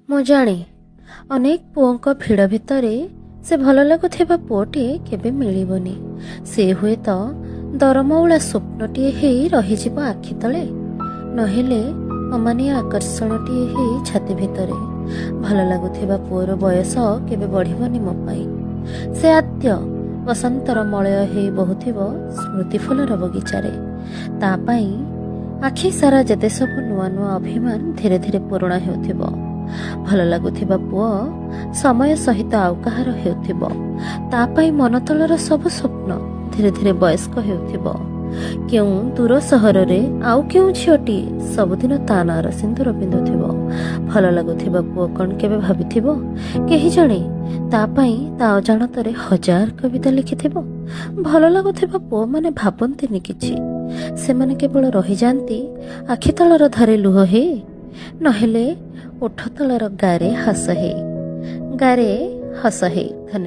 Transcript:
ମୁଁ ଜାଣେ, ଅନେକ ପୁଅଙ୍କ ଭିଡ଼ ଭିତରେ ସେ ଭଲ ଲାଗୁଥିବା ପୁଅଟିଏ କେବେ ମିଳିବନି। ସେ ହୁଏତ ଦରମଉଳା ସ୍ୱପ୍ନଟିଏ ହେଇ ରହିଯିବ ଆଖି ତଳେ, ନହେଲେ ଅମାନିଆ ଆକର୍ଷଣଟିଏ ହେଇ ଛାତି ଭିତରେ। ଭଲ ଲାଗୁଥିବା ପୁଅର ବୟସ କେବେ ବଢ଼ିବନି ମୋ ପାଇଁ। ସେ ଆଦ୍ୟ ବସନ୍ତର ମଳୟ ହେଇ ବହୁଥିବ ସ୍ମୃତି ଫୁଲର ବଗିଚାରେ। ତା ପାଇଁ ଆଖି ସାରା ଯେତେ ସବୁ ନୂଆ ନୂଆ ଅଭିମାନ ଧୀରେ ଧୀରେ ପୁରୁଣା ହେଉଥିବ। ଭଲ ଲାଗୁଥିବା ପୁଅ ସମୟ ସହିତ ଆଉ କାହାର ହେଉଥିବ। ତା ପାଇଁ ମନ ତଳର ସବୁ ସ୍ୱପ୍ନ ଧୀରେ ଧୀରେ ବୟସ୍କ ହେଉଥିବ। କେଉଁ ଦୂର ସହରରେ ଆଉ କେଉଁ ଝିଅଟିଏ ସବୁଦିନ ତା ନାଁର ସିନ୍ଦୁର ପିନ୍ଧୁଥିବ। ଭଲ ଲାଗୁଥିବା ପୁଅ କ'ଣ କେବେ ଭାବିଥିବ କେହି ଜଣେ ତା ପାଇଁ ତା ଅଜାଣତରେ ହଜାର କବିତା ଲେଖିଥିବ? ଭଲ ଲାଗୁଥିବା ପୁଅମାନେ ଭାବନ୍ତିନି କିଛି। ସେମାନେ କେବଳ ରହିଯାଆନ୍ତି ଆଖି ତଳର ଧାରେ ଲୁହ ହେଇ, ନହେଲେ ଓଠ ତଳର ଗାରେ ହସ ହେଇ, ଗାରେ ହସ ହେଇ। ଧନ୍ୟବାଦ।